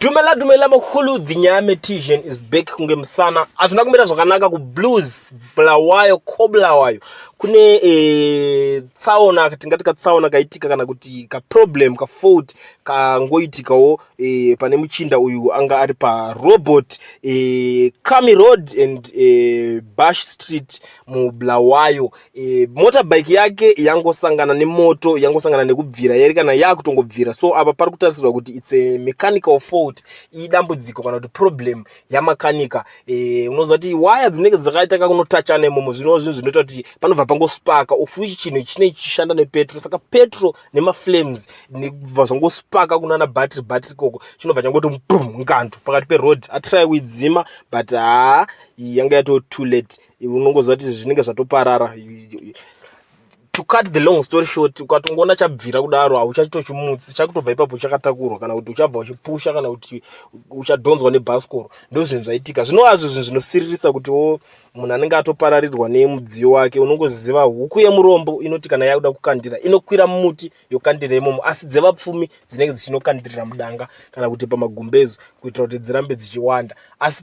Dumela dumela makhulu, the Nyame Tijan is back kunge musana. Hazvina kumira zvakanaka kuBlues Bulawayo, koBulawayo. Kune tsaona, tingati katsaona kaitika kana kuti kaproblem, kafault kangoitikawo pane muchinda uyu anga ari parobot Kami Road and Bush Street muBulawayo. Motorbike yake yangosangana nemoto, yangosangana nekubvira yari kana yakutongobvira. So apa pari kutarisirwa kuti it's a mechanical fault, idambudziko kana kuti problem yamakanika. Unoziva kuti waya dzinenge dzakaita kakunotachana imomo, zvinova zvinhu zvinoita kuti panobva pangospaka, of which chinhu chinenge chichishanda nepetro. Saka petro nemaflames nekubva zvangospaka kunana battery battery koko, chinobva changoti bum, ngandu pakati peroad. Atry kuidzima, but haa, yanga yato too late. Unongoziva kuti zvinenge zvatoparara. To cut the long story short, ukatongoona chabvira kudaro, hauchatochimutsi, chakutobva ipapo chakatakurwa, kana kuti uchabva uchipusha, kana kuti uchadhonzwa nebhasikoro. Ndo zvinhu zvaitika. Zvinovazvo zvinhu zvinosiririsa kutiwo munhu anenge atopararirwa nemudziyo wake. Unongoziva huku yemurombo inoti kana yakuda kukandira, inokwira mumuti yokandira imomo, asi dzevapfumi dzinenge dzichinokandirira mudanga kana kuti pamagumbezo kuitira kuti dzirambe dzichiwanda. Asi